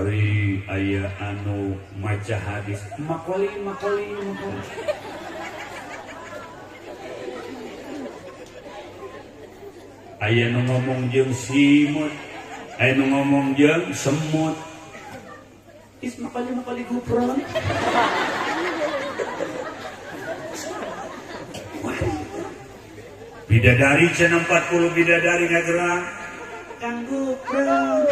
Wari aya anu maca hadis makoli makoli makoli. Aya nu ngomong jeung simut, aya nu ngomong jeung semut. Is makali makali gupron. Bidadari cenah 40 bidadari ngagerang Kang Gupron.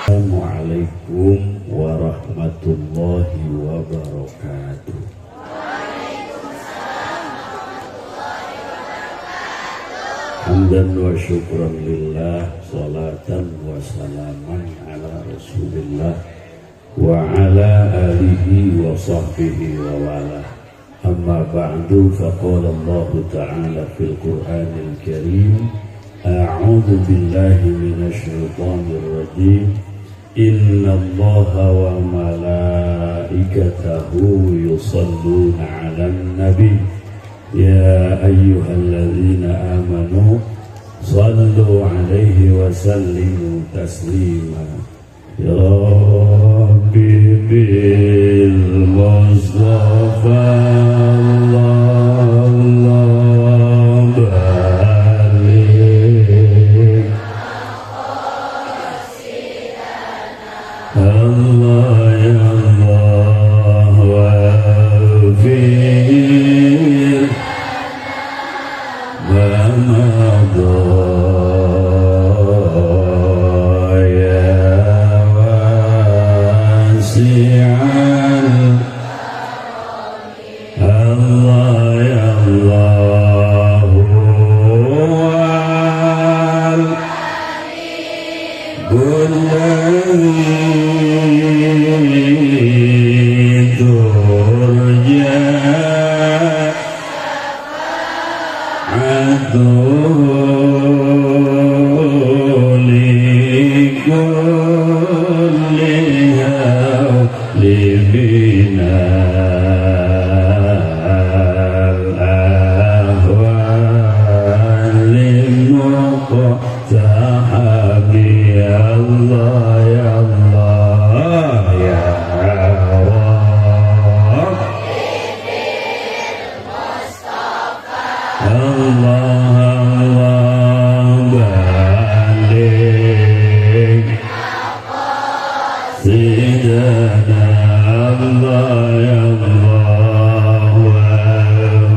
Assalamualaikum warahmatullahi wabarakatuh. Waalaikumsalam warahmatullahi wabarakatuh. Hamdan wa syukran lillah, salatan wa salaman ala rasulillah wa ala alihi wa sahbihi wa wala. Amma ba'du, faqala Allah ta'ala fil Qur'anil Karim, a'udzu billahi minasy syaithanir rajim. Inna Allaha wa malaikatahu yusholluna 'alan nabi. Ya ayyuhalladzina amanu sallu 'alaihi wa sallimu taslima. Ya Rabbi bil Mustafa Allah balik Allah ya Allah wafir ma madha ya wasi'al Allah ya Allah wal bulladzi turja syafaatuhu likulli hawli minal ahwali muqtahami. Allah ya Allah ya Rabb Allah Allah balik Sayyidina Allah ya Allah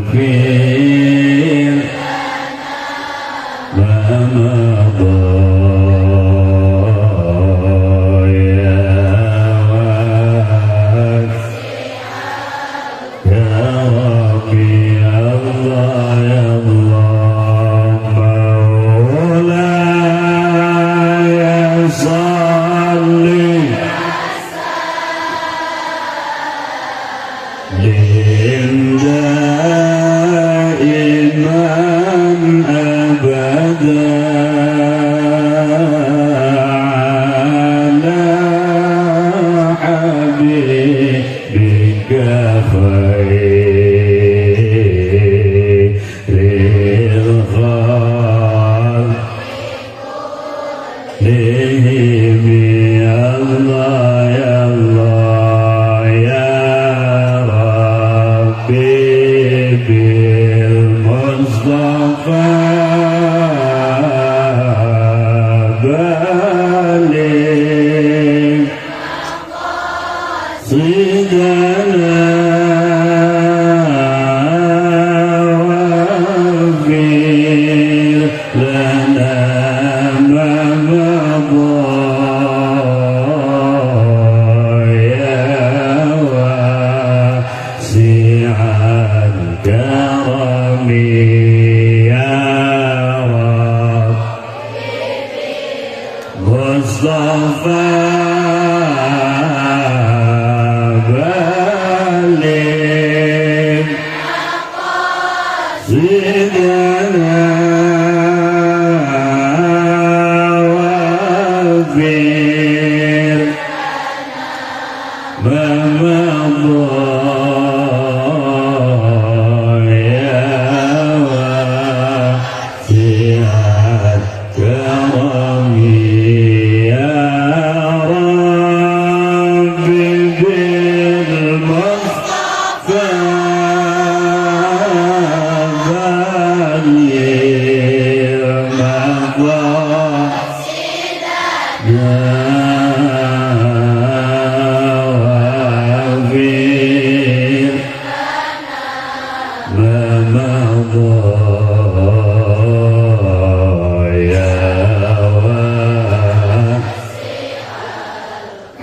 wafir ma madha ya ya Rabbi Allah ya Allah Maulaya salli lim daiman abada ala habibika khairil khalqihim. Allah ya Allah ya Rabbi bil Mustafa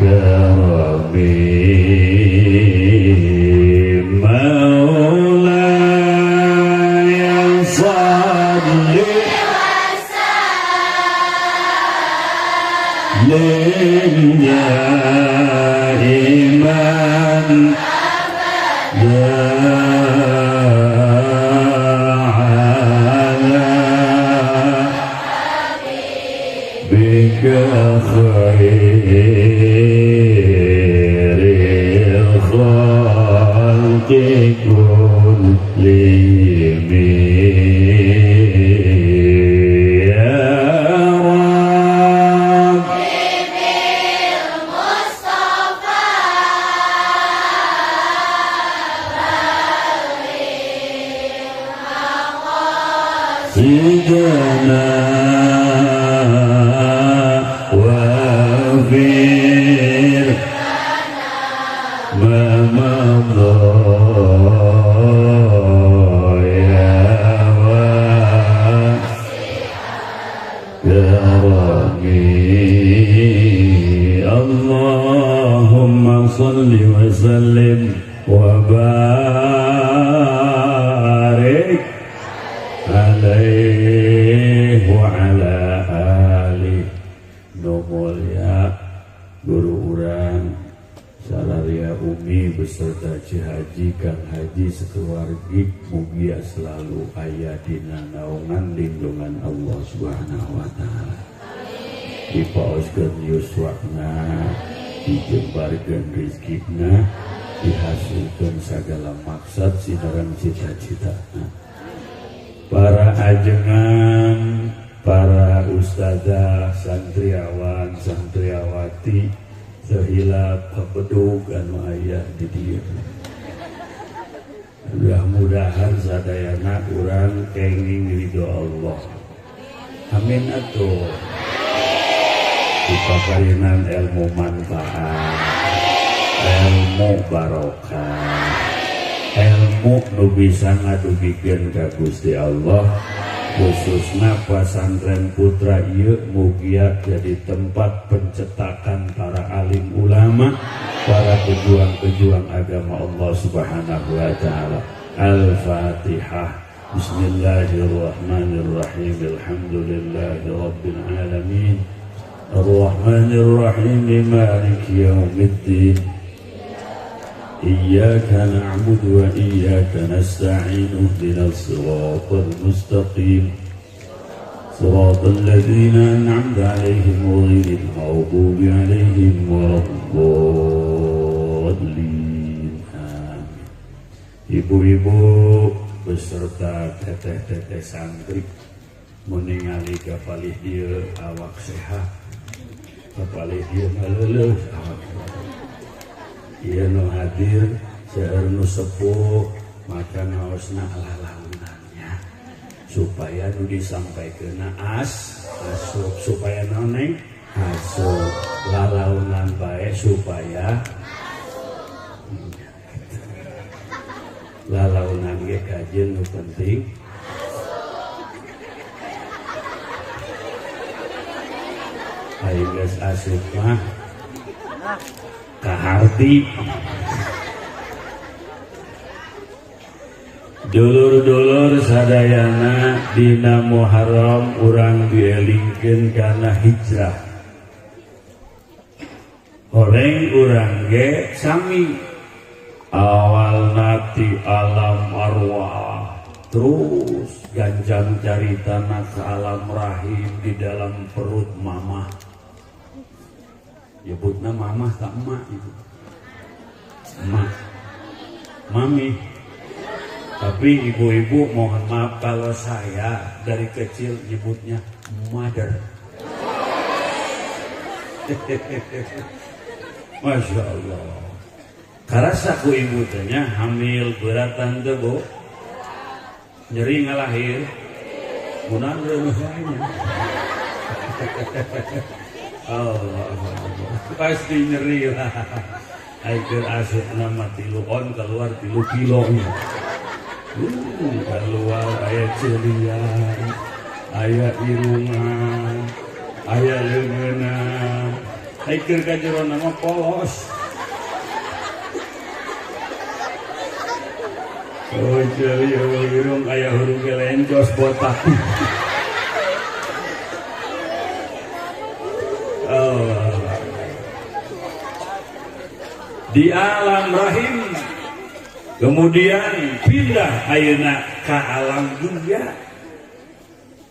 كرمي مولاي صل وسلم دائما على بك خير الخلق كلهم يا رب بالمصطفى سيدنا وفير ما مضى يا كرمي اللهم صل وسلم وبارك عليه وعلى آله. Nu mulia guru urang Sararia Umi beserta Ci Haji Kang Haji sekeluargi, mugia selalu aya dina naungan lindungan Allah Subhanahu wa taala. Dipaoskeun yuswana, dijembarkeun rezekina, dihasilkeun sagala maksad sinareng cita-citana. Para ajengan, para ustazah, santriawan, santriawati, sehilap kepedug anu aya di dieu. Mudah-mudahan sadayana urang kenging ridho Allah. Amin atuh. Dipaparinan ilmu manfaat, ilmu barokah, ilmu nu bisa ngadugikeun ka Gusti Allah, khususna pesantren putra ieu mugia jadi tempat pencetakan para alim ulama, para pejuang-pejuang agama Allah Subhanahu wa taala. Al-Fatihah. Bismillahirrahmanirrahim. Alhamdulillahi rabbil alamin. Arrahmanirrahim. Maliki yaumiddin. إياك نعبد وإياك نستعين اهدنا الصراط المستقيم صراط الذين أنعمت عليهم غير المغضوب عليهم ولا الضالين. Amin. Ibu-ibu beserta teteh-teteh santri meningali kapalih dia awak sehat, kapalih dia ngaleuleus awak. Ieu nu hadir seueur nu sepuh maka ngaosna lalaunannya supaya nu disampaikeunna as asup, supaya naon neng asup lalaunan bae, supaya lalaunan ge kajeun nu penting. Ayo geus asup mah kaharti. Dulur-dulur sadayana, dina Muharram urang dielingkeun kana hijrah. Horeng urang ge sami awal nati alam arwah, terus ganjang caritana ke alam rahim di dalam perut mamah. Nyebutna mamah tak emak itu. Emak. Mami. Tapi ibu-ibu mohon maaf kalau saya dari kecil nyebutnya mother. Masya Allah. Karasa ku ibu tanya hamil beratan teh bu. Nyeri ngalahir. Munang reueuhnya. Allah, pasti nyeri lah. Akhir asup nama 3 on keluar 3 kilo. Keluar aya celian, aya irungan, aya leungeunna. Ai keur ka jerona mah polos. Oh ceuli irung aya hurung gelencos botak. Oh. Di alam rahim kemudian pindah ayeuna ka alam dunia.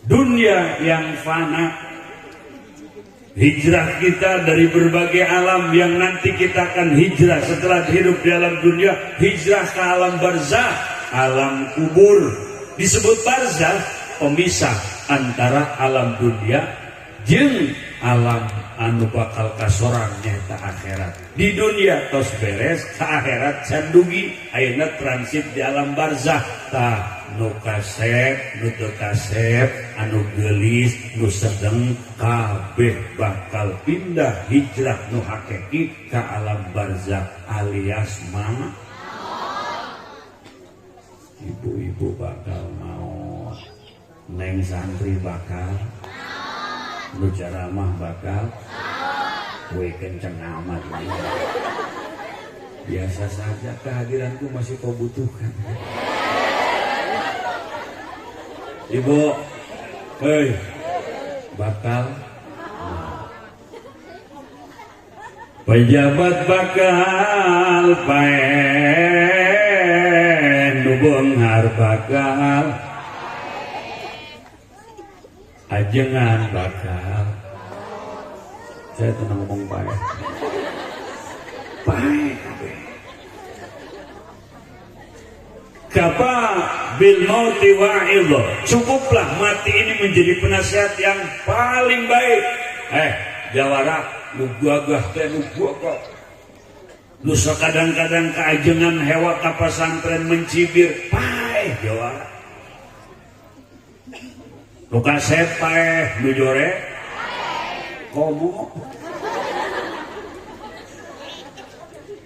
Dunia yang fana. Hijrah kita dari berbagai alam yang nanti kita akan hijrah setelah hidup di alam dunia, hijrah ke alam barzah, alam kubur. Disebut barzah pemisah antara alam dunia jeung alam anu bakal kasorang nyaeta akhirat. Di dunia tos beres, ka akhirat can dugi, ayeuna transit di alam barzah. Tah nu kasep, nu teu kasep, anu geulis, nu sedeng, kabeh bakal pindah hijrah nu hakiki ka alam barzah alias maut. Ibu-ibu bakal maut, neng santri bakal, nu ceramah bakal, we kenceng amat. Biasa saja kehadiranku masih kau butuhkan. Ibu, hei, bakal pejabat bakal paeh, nu beunghar bakal, ajengan bakal. Saya tenang ngomong paeh. Paeh kabeh. Kapa bil mauti wa'idh. Cukuplah mati ini menjadi penasihat yang paling baik. Jawara nu gagah teh nu gagah. Nu sakadang-kadang kaajengan hewa ka pasantren mencibir, paeh jawara. Nu kasep paeh, nu jore komo.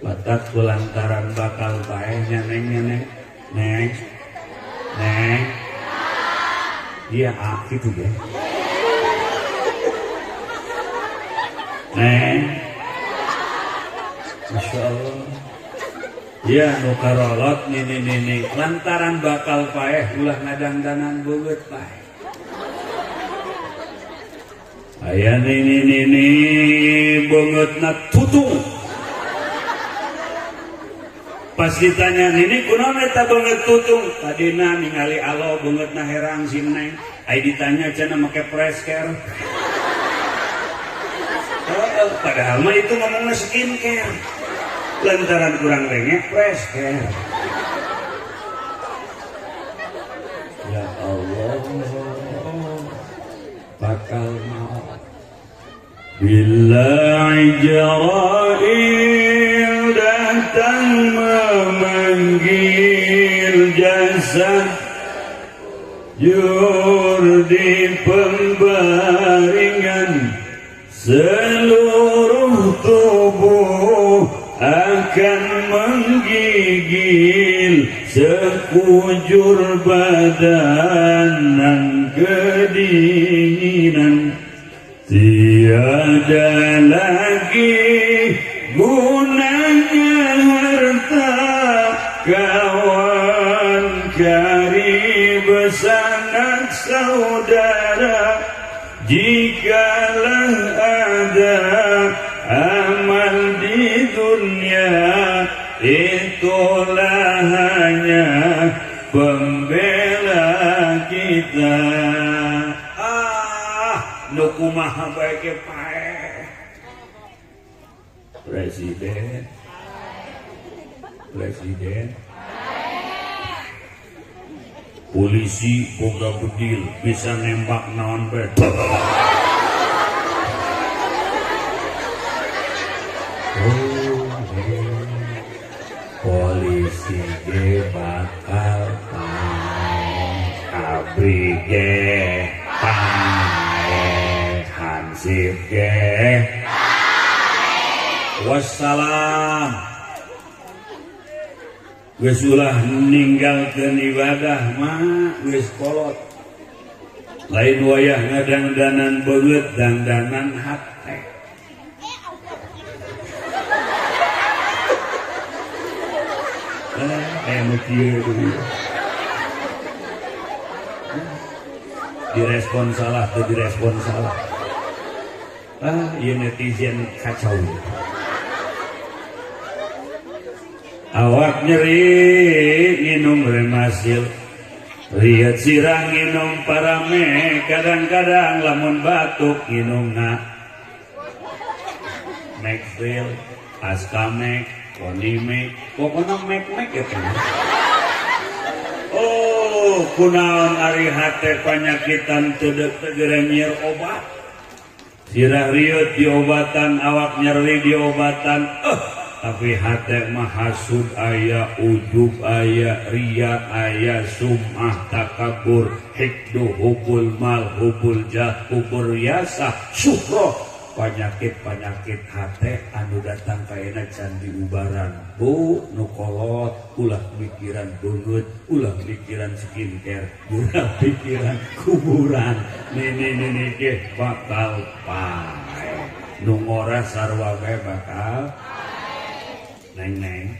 Batak kulantaran bakal paeh nyaneng nyaneng. Neng, neng, iya ah gitu ya. Neng, masya Allah. Iya nu karolot nini nini. Lantaran bakal paeh ulah ngadangdanan beungeut paeh. Aya nini nini beungeutna tutung. Pas ditanya nini kunaon eta beungeut tutung, tadina ningali alo beungeutna herang si neng. Ai ditanya cenah make fresh care. Oh, padahal mah itu ngomongna skincare. Lantaran kurang rengek fresh care. Ya Allah, bakal maut. Bila Ijrail datang memanggil jasad, jur di pembaringan seluruh tubuh akan menggigil, sekujur badan nan kedinginan. Tiada lagi gunanya harta, kawan karib sanak saudara, jikalah ada amal di dunia, itulah hanya pembela kita. Ah, nu kumaha bae ge paeh. Presiden, presiden, polisi boga bedil bisa nembak naon bae. Oh, polisi ge bakal paeh, abri ge paeh, hansip ge. Wassalam. Geus ulah ninggalkeun ibadah mah geus kolot. Lain wayah ngadangdanan beungeut, dangdanan hate. Aya nu kieu direspon salah teu direspon salah. Ah, ieu netizen kacau. Awak nyeri nginum remasil, riet sirah nginum parame, kadang-kadang lamun batuk nginumna Maxfield, Askamek, Konimek, pokoknya mek-mek ya teman. Oh, kunaon ari hate panyakitan teu tegera nyier obat. Sirah riut diobatan, awak nyeri diobatan. Tapi hate mah hasud aya, ujub aya, ria aya, sum'ah, takabur, hikdu, hubul mal, hubul jah, hubul riasah, syuhroh. Penyakit-penyakit hate anu datang kaena can diubaran. Bu, nu kolot, ulah mikiran beungeut, ulah mikiran skincare, ulah pikiran kuburan. Nini-nini ge bakal paeh. Nu ngora sarua bae bakal neng-neng.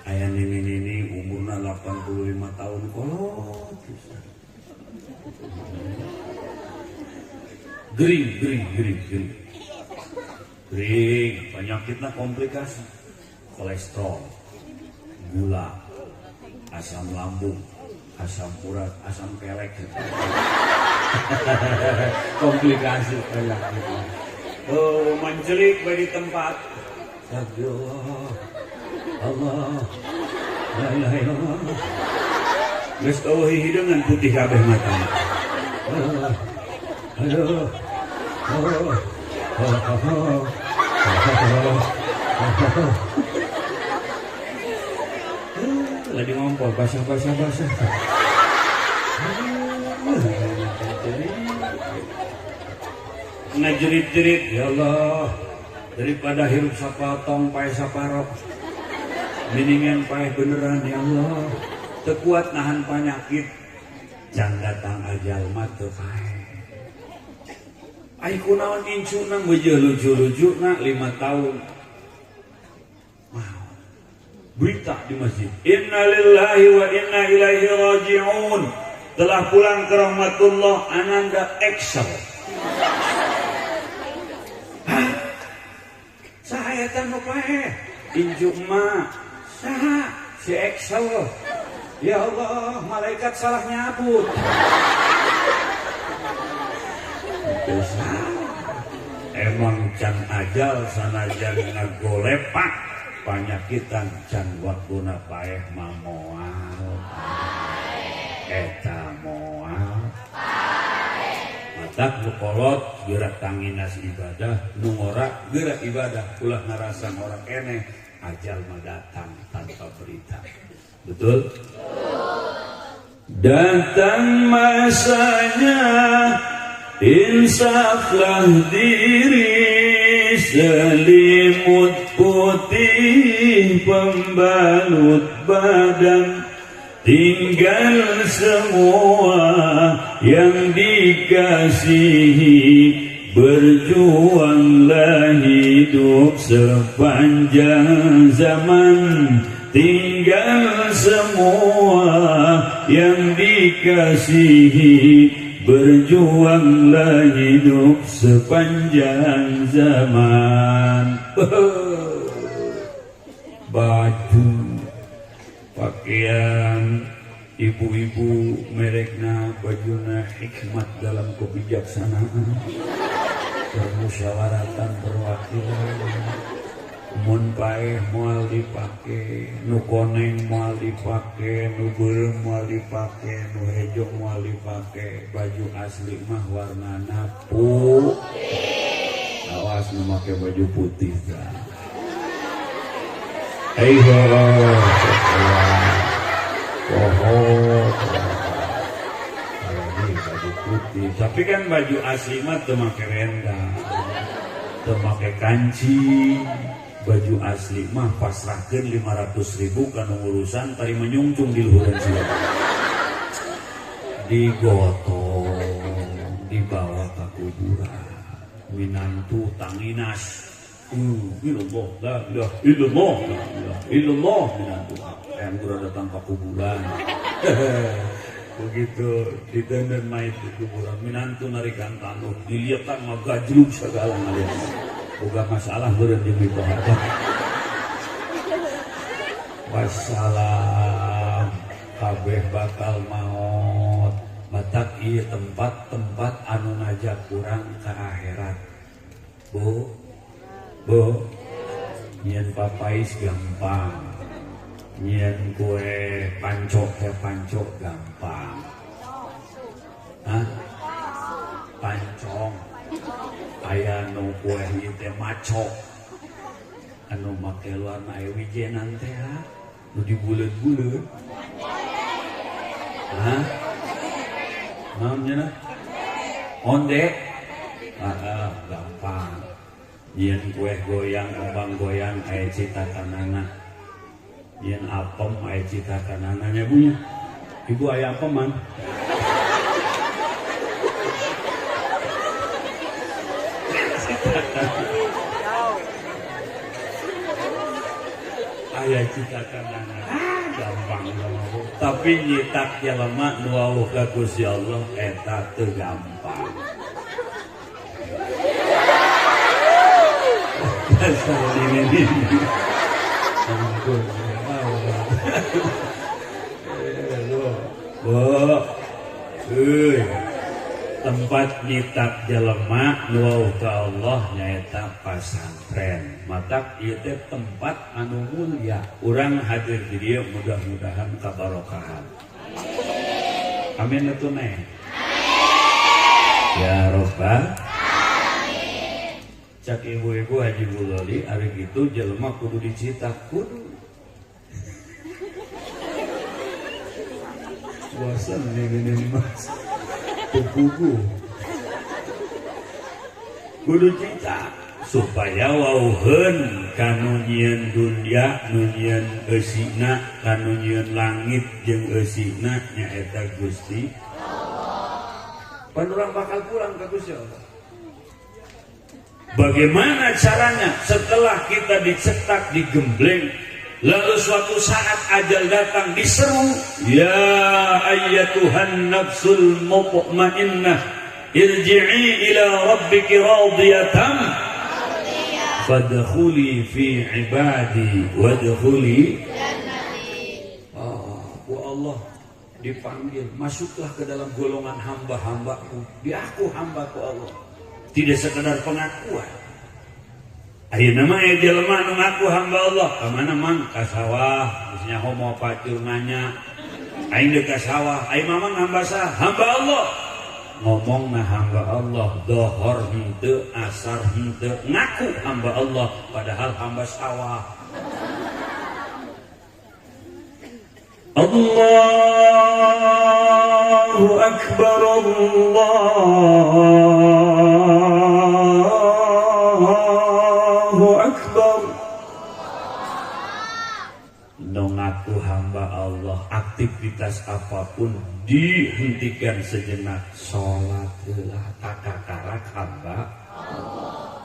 Aya nini-nini umurna 85 tahun kolot pisan. Gering, gering, gering, gering. Gering, penyakitnya komplikasi. Kolesterol, gula, asam lambung, asam urat, asam kelek. Komplikasi penyakitnya. Oh, mencelik di tempat. Astagfirullah, Allah, la ilaha illallah. Geus eueuh hideungan putih kabeh mata. Aduh. Oh, oh, oh, oh, oh. Lagi ngompol, basah, basah, basah. Ngajerit-jerit, ya Allah, daripada hirup sapatong paeh saparok, mendingan paeh beneran ya Allah. Tekuat nahan penyakit, can datang ajal mah teu paeh. Ai kunaon incuna beujeun lucu-lucuna 5 tahun. Wow. Berita di masjid. Innalillahi wa inna ilaihi raji'un. Telah pulang ke rahmatullah Ananda Excel. Hah? Saha eta nu paeh? Incu emak. Saha? Si Excel. Ya Allah, malaikat salah nyabut. Emang can ajal sanajan ngagolepak panyakitan can waktuna paeh mah moal eta moal paeh. Matak nu kolot gerak tanginas ibadah, nu ngora gerak ibadah, ulah ngarasa ngora keneh, ajal mah datang tanpa berita. Betul? Datang masanya insaflah diri, selimut putih pembalut badan, tinggal semua yang dikasihi, berjuanglah hidup sepanjang zaman, tinggal semua yang dikasihi, berjuanglah hidup sepanjang zaman. Baju, pakaian, ibu-ibu merekna bajuna hikmat dalam kebijaksanaan, permusyawaratan perwakilan. Mun paeh moal dipake, nu koneng moal dipake, nu beureum moal dipake, nu hejo moal dipake, baju asli mah warnana putih. Awas nu make baju putih tah. Aiho, poho, baju putih. Tapi kan baju asli mah teu make renda, teu make kancing. Baju asli mah pasrahkeun 500.000 kana urusan tari menyungcung di luhureun sia. Digotong, dibawa ka kuburan. Minantu tanginas. Illallah, la ilaha illallah, la ilaha illallah. Minantu yang kurang datang ke kuburan. Begitu ditenden mayit di kuburan, minantu narikan tanuh, dilihatkan ngagajlug segala ngaliat. Boga masalah beureun jeung mitoha. Wassalam, kabeh bakal maot. Matak ieu tempat-tempat anu ngajak urang ka akhirat. Bu, bu, nyieun papais gampang, nyieun kue pancok teh pancok gampang. Hah? Pancong. Aya nu kue ieu teh macok. Anu make luarna aya wijenan teh ha, nu dibuleut-buleut. Hah? Naon nya? Onde? Ah, gampang. Nyieun kue goyang, kembang goyang aya citakanana. Nyieun apem aya citakanana nya Bu nya. Ibu aya apeman? Aya citakanana. Ah, gampang sama Bu. Tapi nyitak jelema nu wawuh ka Gusti Allah eta teu gampang. Dasar ini. Ampun. Bu. Euy. Tempat nyitak jelema nu wawuh ka Allah nyaeta pasantren. Matak ieu teh tempat anu mulia. Urang hadir di dieu mudah-mudahan kabarokahan. Amin atuh neh. Ya Robbal. Cak ibu-ibu Haji Buloli ari kitu jelema kudu dicitak kudu. Bosan nih mas. Kuku. Kudu cita supaya wauheun kanu nyieun dunya, nu nyieun eusina, kanu nyieun langit jeung eusina nyaeta Gusti Allah. Pan urang bakal pulang ka Gusti Allah. Bagaimana caranya setelah kita dicetak, digembleng, lalu suatu saat ajal datang diseru, ya ayyatuhan nafsul mutmainnah irji'i ila rabbiki radiyatan fadkhuli fi ibadi wadkhuli jannati. Oh, wa Allah dipanggil, masuklah ke dalam golongan hamba-hambaku, diaku hambaku Allah. Tidak sekedar pengakuan. Ayeuna mah aya jelema anu ngaku hamba Allah, ka mana mang? Ka sawah, geus nyaho moal pacul nanya. Aing deuk ka sawah, aing mamang hamba sah, hamba Allah. Ngomongna hamba Allah, dohor henteu, asar henteu, ngaku hamba Allah padahal hamba sawah. Allahu akbar, Allahu akbar. Nu ngaku hamba Allah, aktivitas apapun dihentikan sejenak, salat heula takakarak hamba Allah.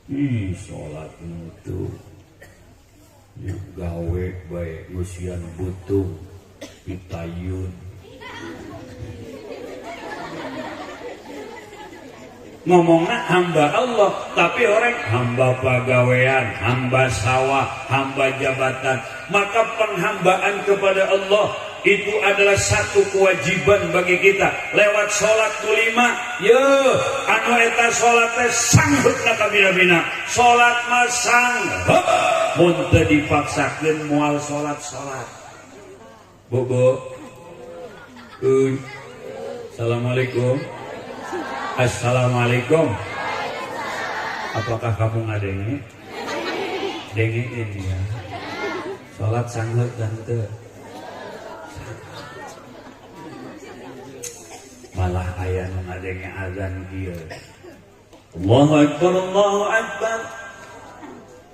Ih, salat itu gawe bae ngusian butuh pitayun. Ngomongna hamba Allah, tapi orang hamba pagawean, hamba sawah, hamba jabatan. Maka penghambaan kepada Allah itu adalah satu kewajiban bagi kita. Lewat sholat kelima, ye, anu eta sholat teh sanggup na kabina-bina. Sholat mah sanggup, mun teu dipaksakeun moal sholat-sholat. Bobo, euy, assalamualaikum. Assalamualaikum. Apakah kamu ngadenge? Dengein ya. Sholat sanggup dan teu. Malah aya nu ngadenge azan kieu. Allahu akbar, Allahu akbar.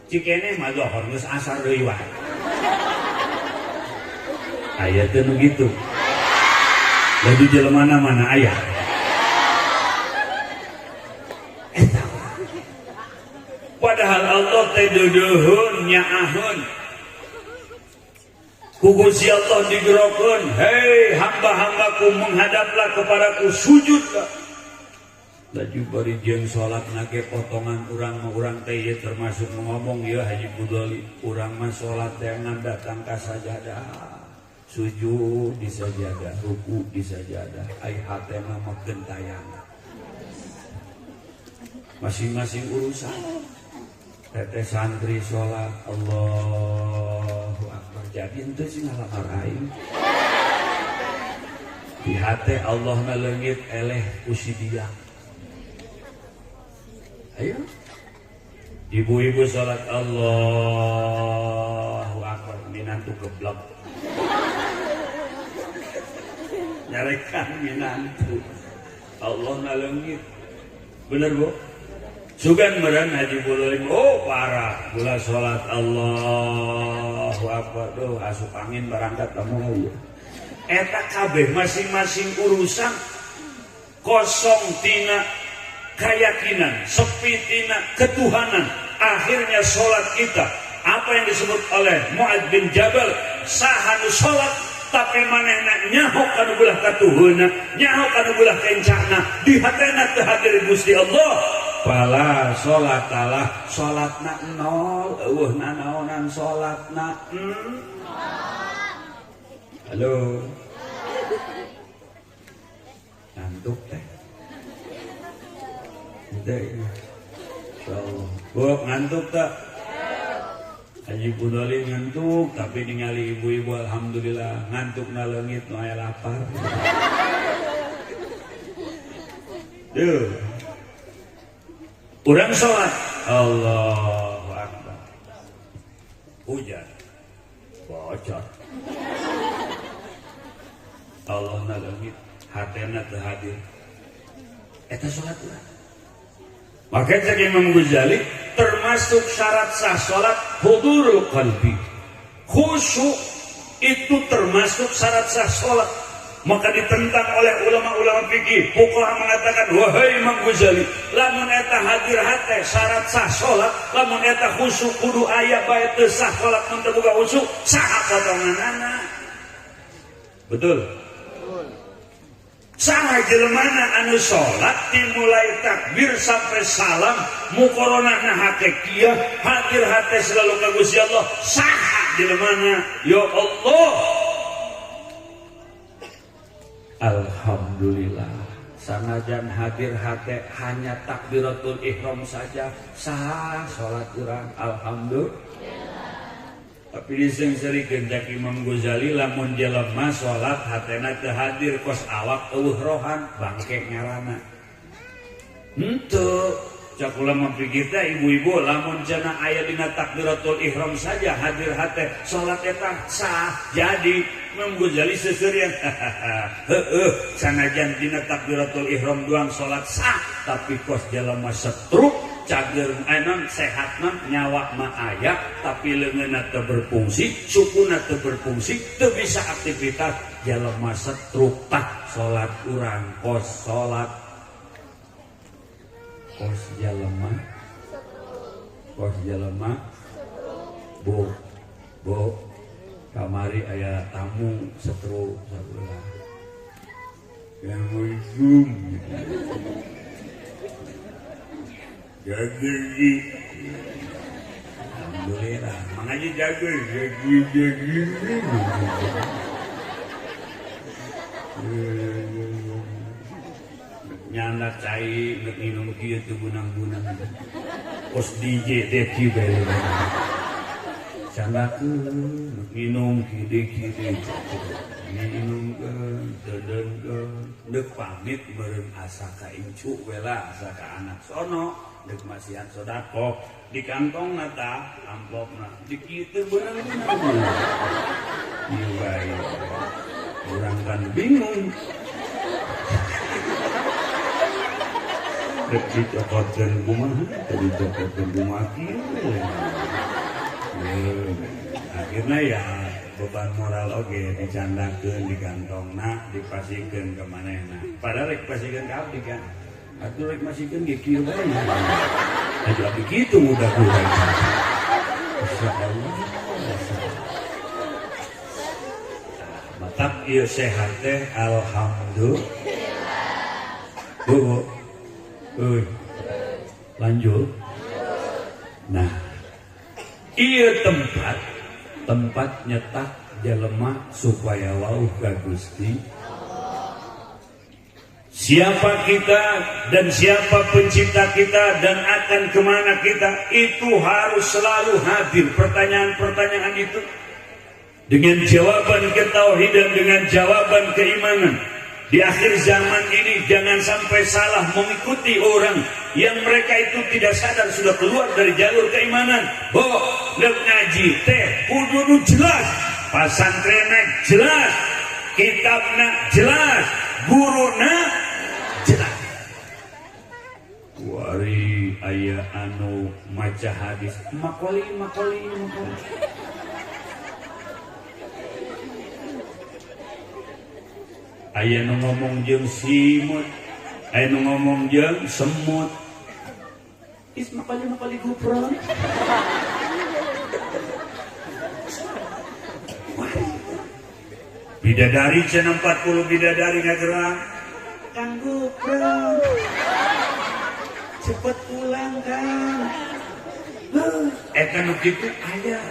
Cikene mah lohor geus asar deui wae. Aya teu nu kitu. Lagi jelema mana aya? Eta. Padahal Allah teh deudeun nyaaheun. Ku Gusti Allah digerokeun, "Hei hamba-hambaku, menghadaplah kepadaku, sujudlah." Laju bari jeung salat nage potongan urang mah urang teh ieu termasuk ngomong ieu Haji Budoli, urang mah salat teh ngan datang ka sajadah. Sujud di sajadah, ruku di sajadah, ai hate mah gentayangan. Masing-masing urusan. Teteh santri sholat Allahu Akbar, jadi ente sih ngalamar aing. Di hati Allah naleungit eleh ku si dia. Ayo ibu-ibu sholat Allahu Akbar, minantu geblek nyarekan minantu Allah naleungit. Bener bu? Sugan meureun Haji Bulolim, oh parah, gula sholat Allahu Akbar, duh asup angin barangkat kamu ya. Eta kabeh masing-masing urusan kosong tina keyakinan, sepi tina ketuhanan. Akhirnya sholat kita, apa yang disebut oleh Mu'adz bin Jabal, saha nu sholat tapi manehna nyaho kanu belah katuheuna, nyaho kanu belah kencana, di hatena teu hadir Gusti Allah. Pala salat alah salatna nol, eueuh nanaonan salatna. Halo. Ngantuk teh. Henteu. Insyaallah. Bu, ngantuk tak? Haji Budoli ngantuk, tapi ningali ibu-ibu alhamdulillah ngantuk na leungit nu aya lapar. Duh. Urang sholat Allahu Akbar. Hujan bocor. Allah na leungit, hatena teu hadir. Eta sholat urang. Maka cek Imam Ghazali termasuk syarat sah sholat hudurul qalbi. Khusyuk itu termasuk syarat sah sholat. Maka ditentang oleh ulama-ulama fikih. Fuqaha mengatakan, wahai Imam Ghazali, lamun eta hadir hate syarat sah sholat, lamun eta khusyuk kudu aya bae teu sah sholat mun teu boga khusyuk, saha potonganana. Betul? Saha jelemana anu sholat dimulai takbir sampai salam mukoronahna hate kieu, hadir hate selalu ka Gusti Allah, saha jelemana ya Allah. Alhamdulillah sanajan hadir hate hanya takbiratul ihram saja sah sholat urang alhamdulillah. Tapi diseungseurikeun cek Imam Ghazali lamun jelema salat hatena teu hadir kos awak eueuh rohan bangke ngaranna. Henteu cak ulama pikir teh ibu-ibu lamun cenah aya dina takbiratul ihram saja hadir hate salat eta sah. Jadi Imam Ghazali seuseurian heueuh sanajan dina takbiratul ihram doang salat sah, tapi kos jelema setruk cager enon sehat non nyawa mah aya tapi leungeunna teu berfungsi, sukuna teu berfungsi, teu bisa aktivitas, jelema setruk tah salat urang kos salat kos jelema kos jelema bu bu kamari aya tamu setruk sabelah yang ujung jaga. Alhamdulillah mengaji jaga jaga jaga. Nyanda cai nek minum kieu teu bunang-bunang kos DJ deki bae candakeun minum kieu deki minumkeun dedenkeun deuk pamit meureun asa ka incu we lah asa ka anak sono deuk masihan sedekah di kantongna tah amplopna di kieu beunang-beunang ieu bae urang kan bingung rek dicokotkeun kumaha teu dicokotkeun kumaha kieu. Akhirnya ya beban moral oge dicandakeun di kantongna dipasikeun ka manehna padahal rek pasikeun ka abdi kan atuh rek masikeun ge kieu bae. Aja begitu udah kurang. Masya Allah. Matak ieu sehat teh alhamdulillah. Bu, euy. Lanjut. Nah, ieu tempat tempat nyetak jelema supaya wauh ka Gusti. Siapa kita dan siapa pencipta kita dan akan kemana kita, itu harus selalu hadir pertanyaan-pertanyaan itu dengan jawaban ketauhidan, dengan jawaban keimanan. Di akhir zaman ini jangan sampai salah mengikuti orang yang mereka itu tidak sadar sudah keluar dari jalur keimanan. Bo, rek ngaji teh kudu nu jelas, pasantrenna jelas, kitabna jelas, guruna jelas. Wari aya anu maca hadis makoli makoli makoli. Aya nu ngomong jeung simut, aya nu ngomong jeung semut. Is makali makali gupron. Bidadari cenah 40 bidadari ngagerang. Kang Gupron. Cepet pulang, Kang. Heuh, eta nu kitu aya.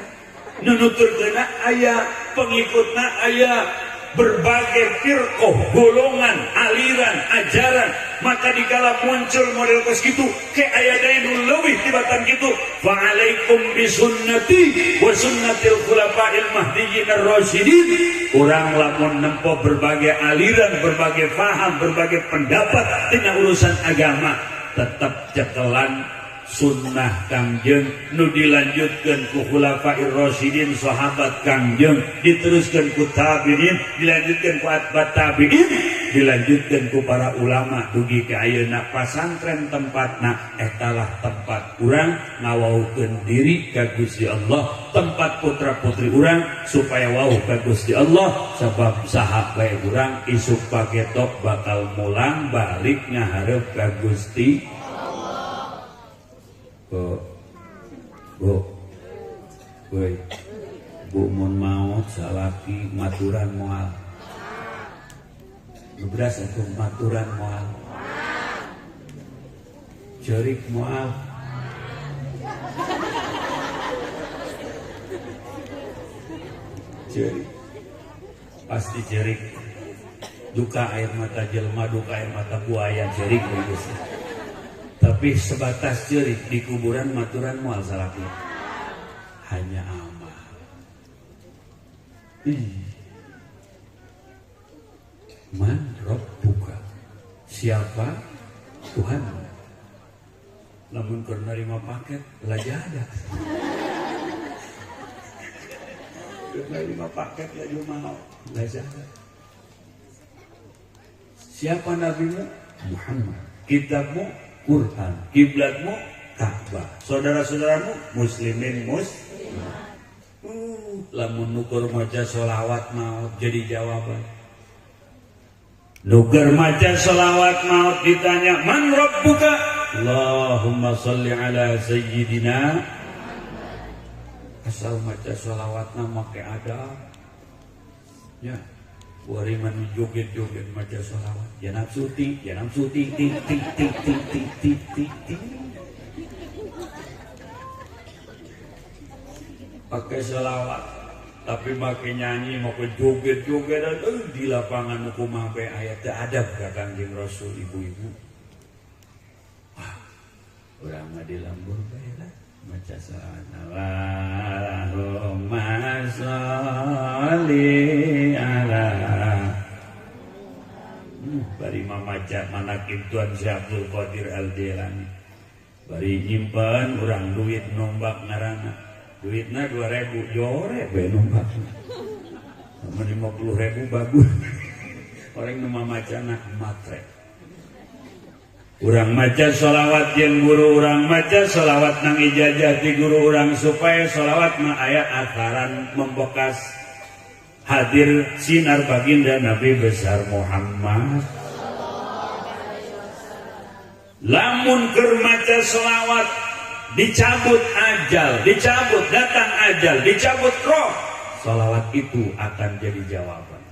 Nu nuturkeunna aya, pengikutna aya. Berbagai firqoh, golongan, aliran, ajaran. Maka dikala muncul model kos gitu, ke aya deui nu leuwih tibatan kitu, fa alaikum bisunnati wa sunnatil khulafa'il mahdiyyin ar-rasyidin. Urang lamun nempo berbagai aliran, berbagai faham, berbagai pendapat tina urusan agama, tetap cekelan sunnah Kangjeng nu dilanjutkan ku khulafair rasyidin, sahabat Kangjeng, diteruskan ku tabi'in, dilanjutkan ku atba tabi'in, dilanjutkan ku para ulama dugi ka ayeuna. Pasantren tempatna etalah tempat urang ngawaukeun diri ka Gusti Allah, tempat putra-putri urang supaya wau ka Gusti Allah, sabab saha bae urang isuk pagetok bakal mulang balik ngahareup ka Gusti. Bu, bu, woi, bu mun maot salaki maturan moal, beras atau maturan moal, cerik moal, cerik, pasti cerik, duka air mata jelma, duka air mata buaya, cerik begitu. Tapi sebatas cerik di kuburan maturan moal salaki, hanya amal. Ih. Man rabbuka, siapa Tuhan? Namun keur nerima paket lajada. Keur nerima paket laju mau lajada. Siapa nabimu? Muhammad. Kitabmu Quran, kiblatmu Ka'bah, saudara-saudaramu muslimin muslimat. Lamun nukur maca sholawat maut jadi jawaban. Nuker maca sholawat maut ditanya man rabbuka? Allahumma sholli ala sayyidina. Asal maca sholawatna make adab. Ya. Wari manu joget-joget maca sholawat. Ya nafsu ti, ya nafsu ti ti ti ti ti ti ti ti ti. Pakai sholawat tapi make nyanyi, make joget-joget dan di lapangan hukum bae aya teu adab ka Kangjeng Rasul ibu-ibu. Wah, urang mah di lembur bae lah maca sholawat. Allahumma sholli ala. Bari mamaca manakib Tuan Syekh Abdul Qadir Al-Jailani. Bari nyimpen urang duit nombak ngaranna. Duitna 2000 jore bae nombakna. Sama 50.000 bagus. Orang nu mamacana matre. Urang maca sholawat jeung guru urang, maca sholawat nang ijazah ti guru urang supaya sholawat mah aya akaran membekas hadir sinar baginda Nabi besar Muhammad. Lamun keur maca sholawat dicabut ajal, dicabut datang ajal, dicabut roh, sholawat itu akan jadi jawaban.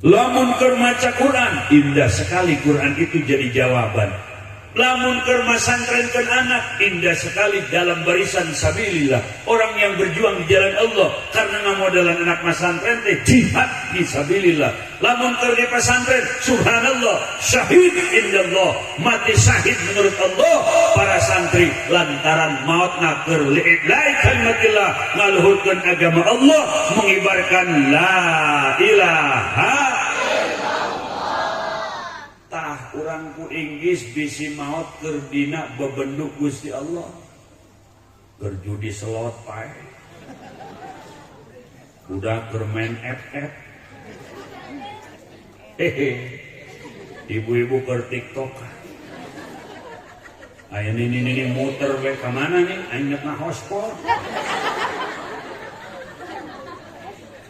Lamun keur maca Quran, indah sekali Quran itu jadi jawaban. Lamun keur masantrenkeun anak, indah sekali dalam barisan sabilillah. Orang yang berjuang di jalan Allah karena ngamodalan anak masantren teh jihad fi sabilillah. Lamun keur di pesantren, subhanallah, syahid indallah, mati syahid menurut Allah para santri lantaran mautna keur li'ilai kalimatillah, ngaluhurkeun agama Allah, mengibarkan la ilaha. Tah urang ku Inggris bisi maot keur dina bebenduk Gusti Allah. Keur judi slot pae. Budak keur main FF. Hehe. Ibu-ibu keur TikTok. Aya nini-nini muter we ka mana nih? Aing nek ngahospot.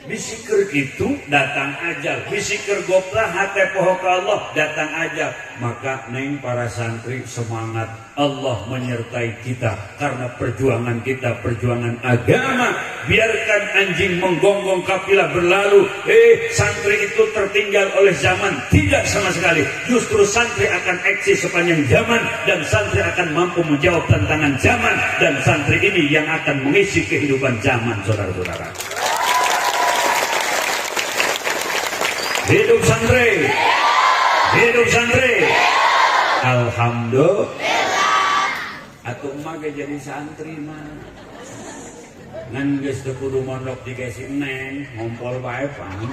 Bisi keur kitu datang ajal, bisi keur goplah hate poho ka Allah datang ajal. Maka neng para santri semangat, Allah menyertai kita karena perjuangan kita perjuangan agama. Biarkan anjing menggonggong kafilah berlalu, santri itu tertinggal oleh zaman, tidak sama sekali. Justru santri akan eksis sepanjang zaman dan santri akan mampu menjawab tantangan zaman, dan santri ini yang akan mengisi kehidupan zaman, saudara-saudara. Hidup santri, hidup santri. Alhamdulillah. Atuh mah ge jadi santri mah. Ngan geus teu kudu mondok jiga si Neng, ngompol bae pan.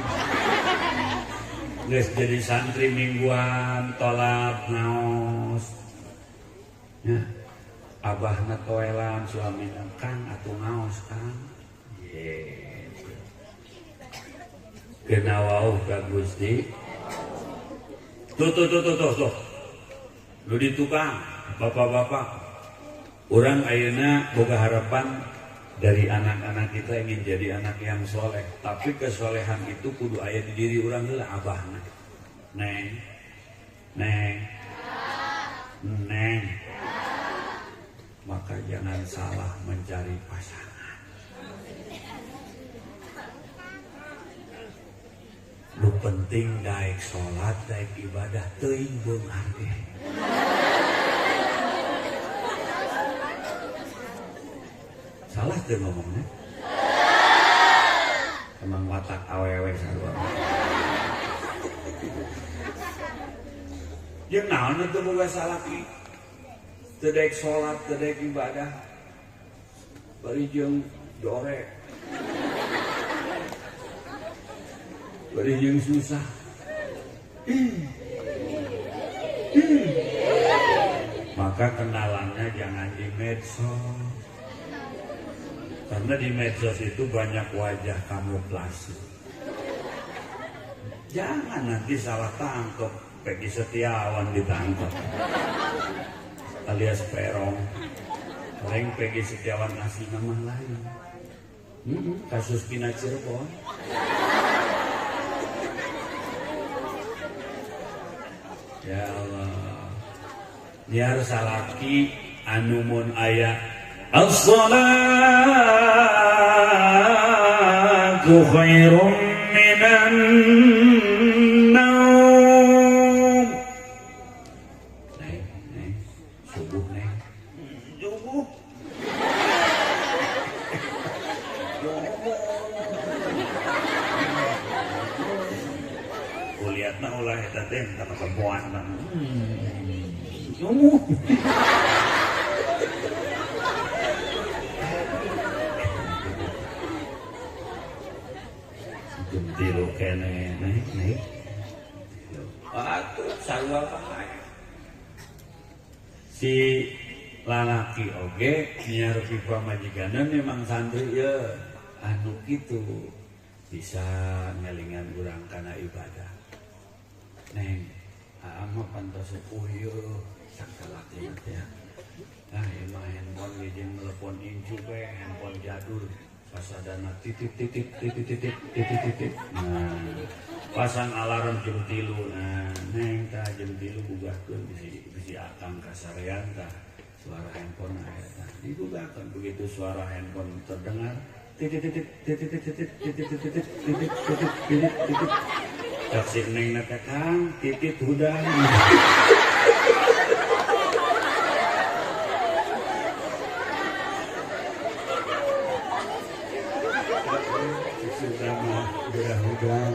Geus jadi santri mingguan tolak ngaos. Ya, abahna toelan suamina, Kang atuh ngaos Kang. Ye. Kena wauh ka Gusti. Tuh tuh tuh tuh tuh tuh. Lu di tukang, bapak-bapak. Orang ayeuna boga harapan dari anak-anak kita ingin jadi anak yang soleh. Tapi kesolehan itu kudu aya di diri urang heula abahna. Neng, neng, neng. Maka jangan salah mencari pasangan. Nu penting daek sholat, daek ibadah, teuing beunghar ge. Salah teu ngomongnya? Emang watak awewe sarua. Jeung naon teu boga salaki? Teu daek sholat, teu daek ibadah. Bari jeung dore. Bari jeung susah. Maka kenalannya jangan di medsos. Karena di medsos itu banyak wajah kamuflase. Jangan nanti salah tangkep, Peggy Setiawan ditangkap alias Perong. Paling Peggy Setiawan asli nama lain. Kasus Pina Cirebon. Ya Allah. Biar salaki anu mun aya as-salatu khairum minan naum. Neng, neng, subuh neng. Subuh. Kuliatna ulah eta teh tah katempoan. Subuh. Jam 3 kene naik naik. Atuh sarua bae. Si lalaki oge nyiar pipa majikanan memang santri ye anu kitu bisa ngelingan urang kana ibadah. Neng, aa mah pantas sepuh ye sakalaki teh. Ah ieu mah handphone ge jeung telepon incu we, handphone jadul. Pasadana titik titik titik titik titik titik. Nah, pasang alarm jam 3. Nah, neng tah jam 3 gugahkeun bisi akang kasarean tah. Suara handphone aya digugakeun begitu suara handphone terdengar titik titik titik titik titik titik titik titik titik titik cak si neng na teh Kang titit hudang. Sudah mah gerah hudang.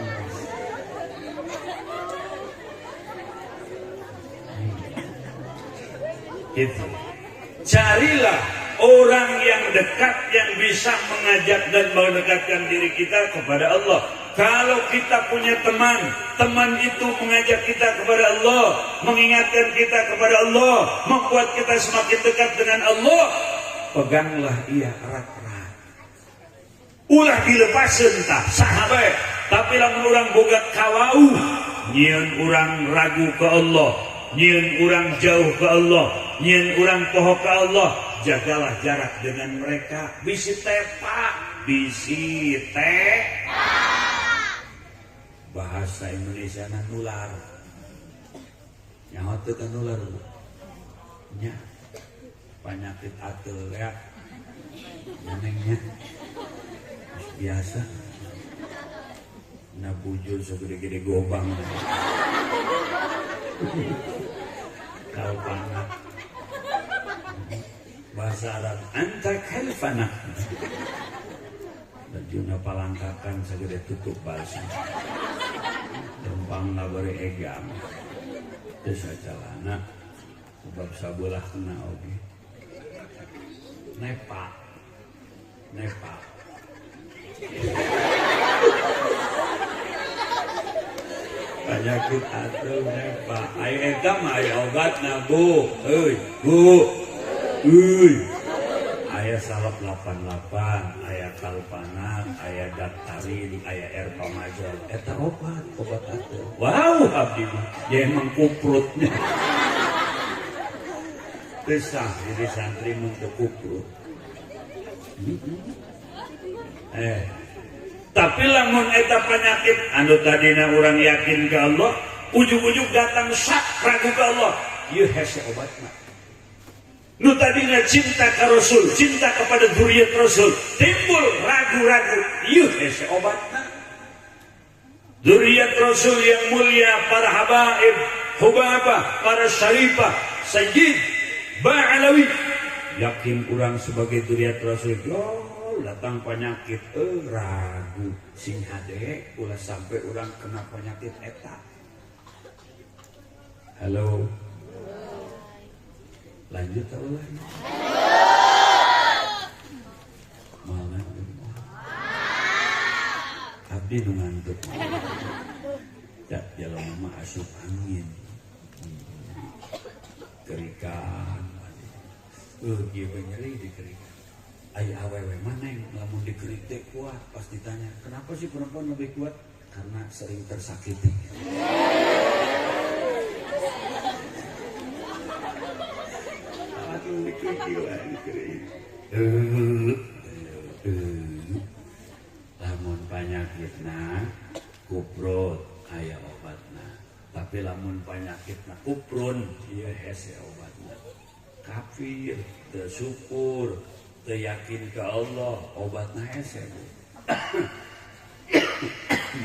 Gitu. Carilah orang yang dekat yang bisa mengajak dan mendekatkan diri kita kepada Allah. Kalau kita punya teman, teman itu mengajak kita kepada Allah, mengingatkan kita kepada Allah, membuat kita semakin dekat dengan Allah, peganglah ia erat-erat. Ulah dilepasin tah saha bae, tapi lamun urang boga kawauh, nyieun urang ragu ke Allah, nyieun urang jauh ke Allah, nyieun urang poho ke Allah, jagalah jarak dengan mereka. Bisi tepa, bisi tepa. Bahasa Indonesia na nular. Nyaho teu ka nular bu? Nya. Penyakit ateul ya. Nenengnya. Biasa. Na bujur segede-gede gobang. Kalpana. Bahasa Arab anta kalfana. Bajuna palangkakan segede tutup balsa. Rempang bari egam. Teu sajalana sebab sabelah kena oge. Nepa. Nepa. Penyakit atuh nepa. Aya eta mah aya obatna Bu. Euy, Bu. Euy. Aya salep 88, aya kalpana, aya daktarin, aya erpamazol. Eta obat, obat atuh. Wow, abdi mah. Ya emang kuprutnya. Teu sah jadi santri mun teu kuprut. Tapi lamun eta penyakit anu tadina urang yakin ke Allah, ujug-ujug datang sak ragu ke Allah, ieu hese obatna. Nu tadina cinta ka Rasul, cinta kepada zuriat Rasul, timbul ragu-ragu, ieu hese obatna. Zuriat Rasul yang mulia, para habaib, hubabah, para syarifah, sayyid, ba'alawi, yakin urang sebagai zuriat Rasul, oh, datang penyakit, ragu, sing hade, ulah sampai urang kena penyakit eta. Halo. Lanjut atau lagi? Mau ngantuk? Abdi nu ngantuk. Ya, jalan mama asup angin. Kerikan. Ieu nyeri dikerikan. Aya awewe mana yang lamun dikerik teh kuat, pas ditanya, kenapa sih perempuan lebih kuat? Karena sering tersakiti. Lamun panyakitna kuprut aya obatna, tapi lamun panyakitna kuprun ieu hese obatna. Kafir, teu syukur, teu yakin ke Allah, obatna hese Bu.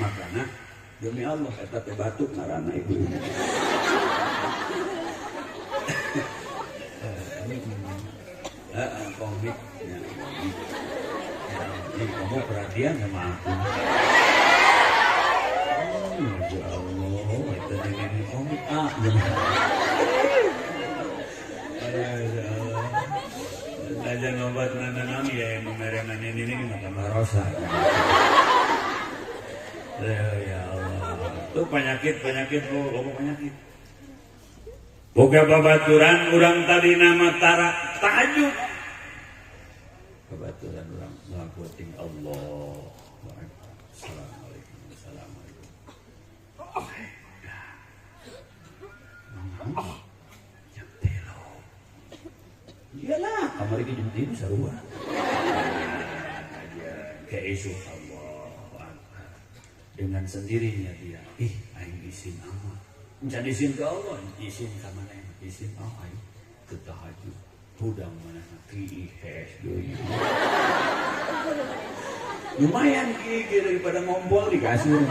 Makana demi Allah eta teh batuk ngaranna ibu. Komik, ya, komik. Ini kamu perhatian sama aku. Ya Allah, itu ini komik ah. Ya Allah. Aja ngobat nanam ya yang memereman ini mah tambah rosa. Ya Allah. Tuh penyakit bu, kamu penyakit. Boga babaturan urang tadi nama tara tahajud. Babaturan urang ngelakuin Allah. Assalamualaikum, assalamualaikum. Jam 3. Iyalah, kamar iki jam 3 sarua. Kayak isu Allah. Dengan sendirinya dia, ih, aing izin amat. Menjadi izin ke Allah, izin ka mana? Izin oh, aing ke tahajud. Hudang mana kiih hees deui. Lumayan kiih daripada ngompol di kasur.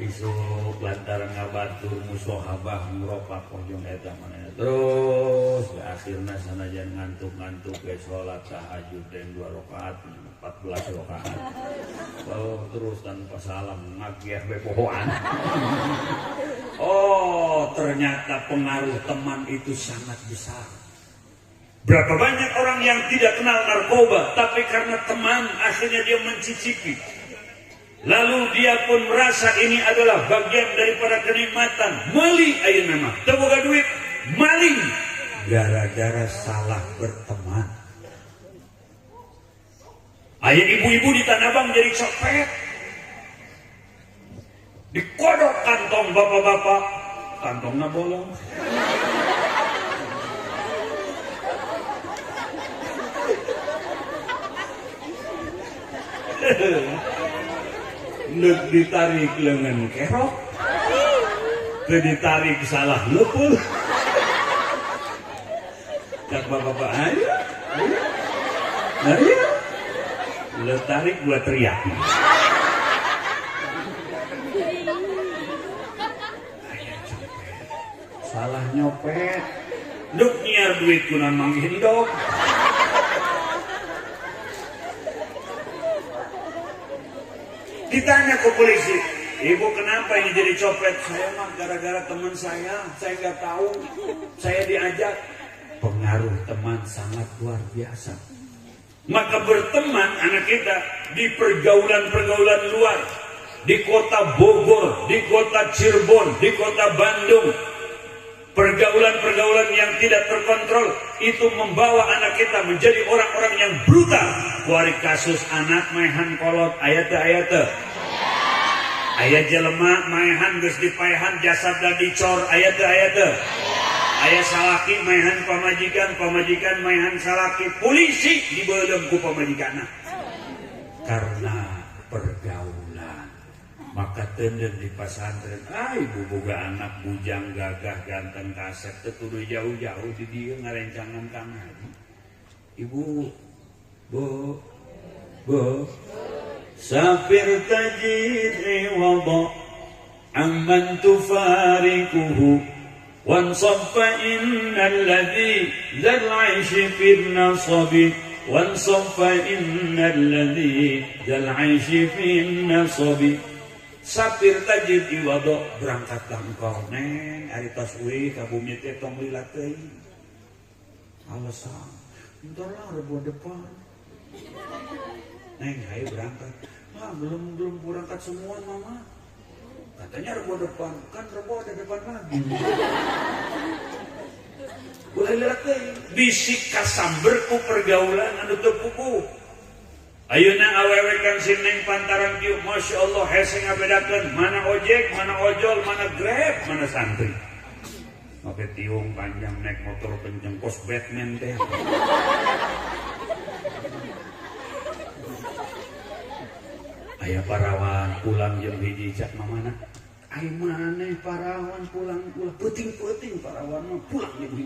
Isuk lantaran ngabatur musohabah ngeropak jeung eta manehna. Terus akhirna sanajan ngantuk-ngantuk ge salat tahajud dan 2 rakaat, 14 rakaat. Oh, terus tanpa salam ngagiah be pohoan. Oh, ternyata pengaruh teman itu sangat besar. Berapa banyak orang yang tidak kenal narkoba, tapi karena teman akhirnya dia mencicipi. Lalu dia pun merasa ini adalah bagian daripada kenikmatan. Mali ayeuna mah, teu boga duit, maling gara-gara salah berteman. Aya ibu-ibu di Tanah Abang jadi copet. Dikodok kantong bapak-bapak, kantongnya bolong. Nek ditarik lengan kerok, teu ditarik salah leupeuh. Cak bapak-bapak, ayo, ayo, ayo. Lo tarik gua teriak. Salah nyopet. Duk nyiar duit kuna manggih endog. Ditanya ke polisi, ibu kenapa ini jadi copet? Saya mah gara-gara teman saya nggak tahu, saya diajak. Pengaruh teman sangat luar biasa. Maka berteman anak kita di pergaulan-pergaulan luar, di kota Bogor, di kota Cirebon, di kota Bandung, pergaulan-pergaulan yang tidak terkontrol itu membawa anak kita menjadi orang-orang yang brutal. Kuari kasus anak maehan kolot, aya teu aya teu? Aya jelema maehan geus dipaehan jasadna dicor, aya teu aya teu? Aya salaki maehan pamajikan, pamajikan maehan salaki, polisi dibeuleum ku pamajikanna. Karena pergaulan. Maka tenden di pasantren, ah ibu boga anak bujang gagah ganteng kasep teu kudu jauh-jauh di dieu ngarencangan ka ngaji. Ibu, bu, bu, safir tajid iwada amman tufarikuhu wansab fa innal ladzi dzal 'aishi fil nasabi wansab fa innal ladzi dzal 'aishi fil nasabi. Sapir tajid iwado, berangkatlah engkau neng ari tos uih ka bumi teh tong lila teuing. Alasan, entar lah rebo depan. Neng ayo berangkat. Ah, belum berangkat semua mama. Katanya rebo depan, kan rebo ada depan lagi. Ulah lila teuing. Bisik kasamber ku pergaulan anu teu puguh. Ayeuna awewe kan si neng pantaran kieu, Masya Allah hese ngabedakeun mana ojek, mana ojol, mana Grab, mana santri. Make tiung panjang naik motor kenceng kos Batman teh. Aya parawan pulang jam 1 cak mamana. Ai maneh parawan pulang ulah peuting-peuting parawan mah pulang jam 1.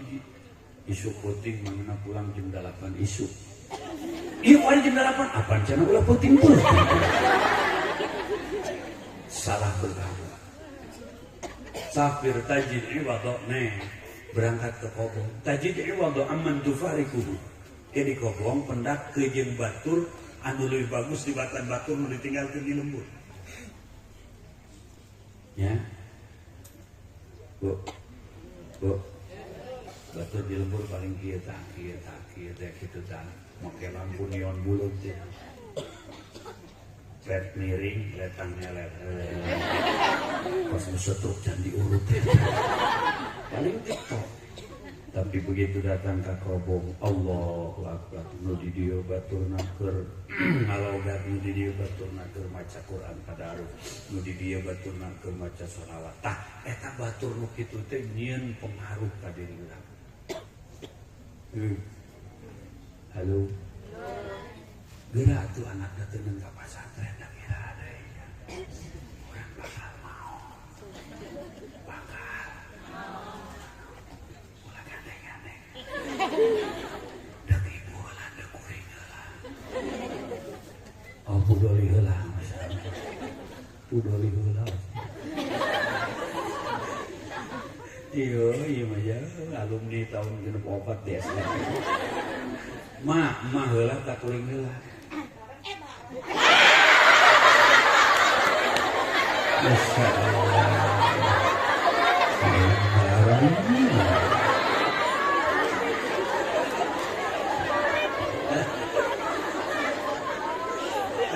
Isuk peuting mamana pulang jam 8 isuk. Iya, wali jam 8, apaan cana ulah peuting peuting. Salah bergaul. Safir tajid iwado neng berangkat ke kobong. Tajid iwado amman tufarikuhu. Jadi kobong pendak ke jeung batur anu leuwih bagus di batan batur nu ditinggalkeun di lembur. Ya. Bu. Bu. Batur di lembur paling kieu tah, kieu tah, kieu teh kitu tah. Make lampu neon bulat teh. Let miring, letang nyelet. Pas setruk can diurut teh. Paling TikTok. Tapi begitu datang ke kobong, Allahu Akbar, nu di dieu baturna keur ngalogat, nu di dieu baturna keur maca Quran tadarus, nu di dieu baturna keur maca sholawat. Tah, eta batur nu kitu teh nyieun pengaruh ka diri urang. Halo. Geura atuh anakna teh nang ka pasantren da kira deui. Urang bakal mau. Bakal. Ulah gandeng-gandeng. Pudoli heula. Pudoli heula. Iya, iya mah ya alumni tahun 64 di SD. Ma, ma heula tak kuring heula. Masya Allah.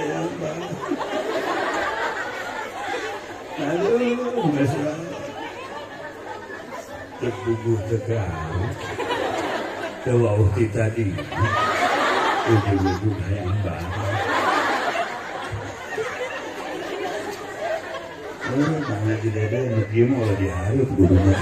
Ayang banget. Aduh, masya Allah. Terbubuh tegal, tewauh ti tadi, ujung-ujung hayang banget. Oh, karena tidak ada yang kieu mah ulah dihareup kudu mah.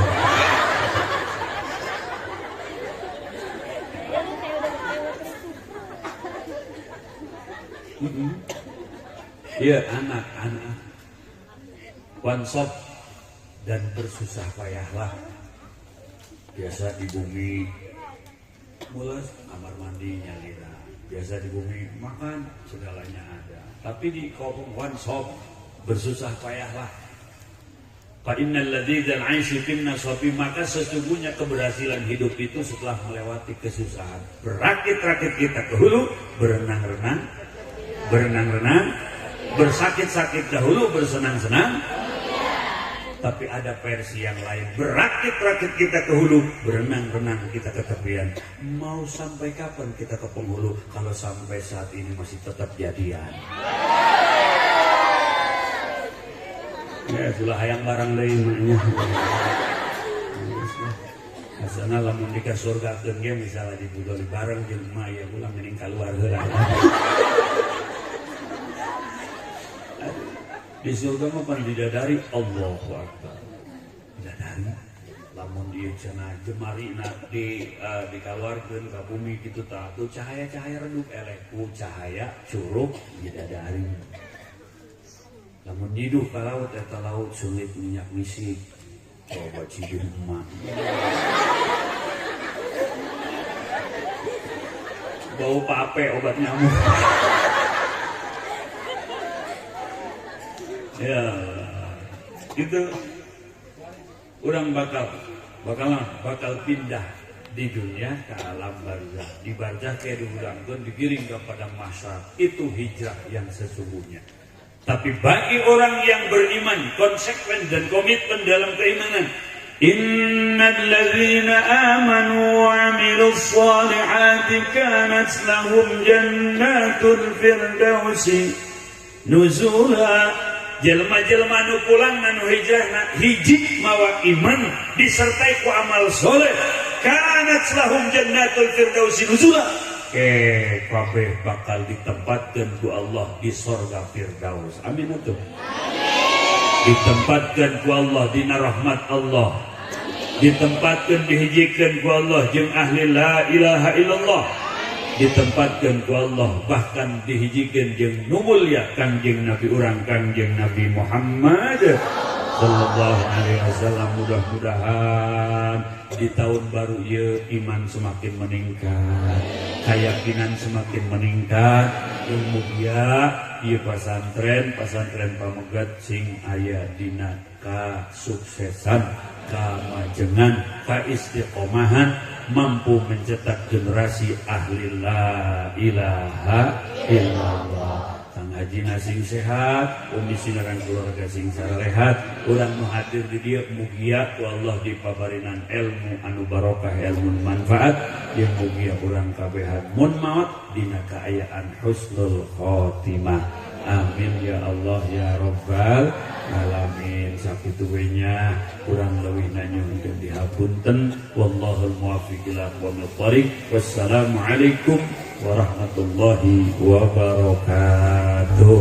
Iya, anak-anak wansop dan bersusah payahlah. Biasa di bumi mules kamar mandi nyalira, biasa di bumi makan segalanya ada. Tapi di kampung wansop bersusah payahlah. Fa innal ladzal 'aisy fin nasabi, maka sesungguhnya keberhasilan hidup itu setelah melewati kesusahan. Berakit-rakit kita ke hulu, berenang-renang, berenang-renang, bersakit-sakit dahulu, bersenang-senang. Tapi ada versi yang lain, berakit-rakit kita ke hulu, berenang-renang kita ke tepian. Mau sampai kapan kita ke penghulu kalau sampai saat ini masih tetap jadian? Ya, sulah hayang barang deui mah nya. Asana lamun di ka surgakeun ge misalnya dibudoli bareng jeung emak ya ulah mending kaluar heula. Di surga mah pan bidadari, Allahu Akbar. Bidadari lamun dieu cenah jemarina di dikaluarkeun ka bumi kitu tah tuh cahaya-cahaya redup eleh ku cahaya curug bidadari. Lamun nyiduh ka laut eta laut sulit minyak misik. Coba ciduh emak. Bau pape obat nyamuk. Ya, itu orang bakal pindah di dunia ke alam barzah. Di barzah kayak diurangkeun, digiring kepada masyarakat. Itu hijrah yang sesungguhnya. Tapi bagi orang yang beriman, konsekuen dan komitmen dalam keimanan, innalladzina amanu wa 'amilus shalihati kanat lahum jannatul firdausi nuzula. Jelma-jelma nu pulang nu hijrahna hiji mawa iman disertai ku amal soleh, kanat lahum jannatul firdausi nuzula. Kabeh bakal ditempatkan ku Allah di sorga firdaus. Amin atuh. Ditempatkan ku Allah dina rahmat Allah. Ditempatkan dihijikeun ku Allah jeung ahli la ilaha illallah. Ditempatkan ku Allah bahkan dihijikeun jeung nu mulia Kangjeng Nabi urang Kangjeng Nabi Muhammad sallallahu alaihi wasallam. Mudah-mudahan di tahun baru ieu iman semakin meningkat, keyakinan semakin meningkat, ilmu dia ieu pasantren Pamegat sing aya dina kasuksesan, kamajengan, kaistiqomahan, mampu mencetak generasi ahli la ilaha illallah. Kang Haji sing sehat, umi sinaran keluarga sing sarehat, urang nu hadir di dieu mugia ku Allah dipabarinan ilmu anu barokah, ilmu manfaat, jeung mugia urang kabehan mun maot dina kaayaan husnul khotimah. Amin ya Allah ya Rabbal alamin. Sakitu we nya kurang leuwihna nyuhunkeun dihapunten. Wallahul muwaffiq ila aqwamit thariq. Wassalamualaikum warahmatullahi wabarakatuh.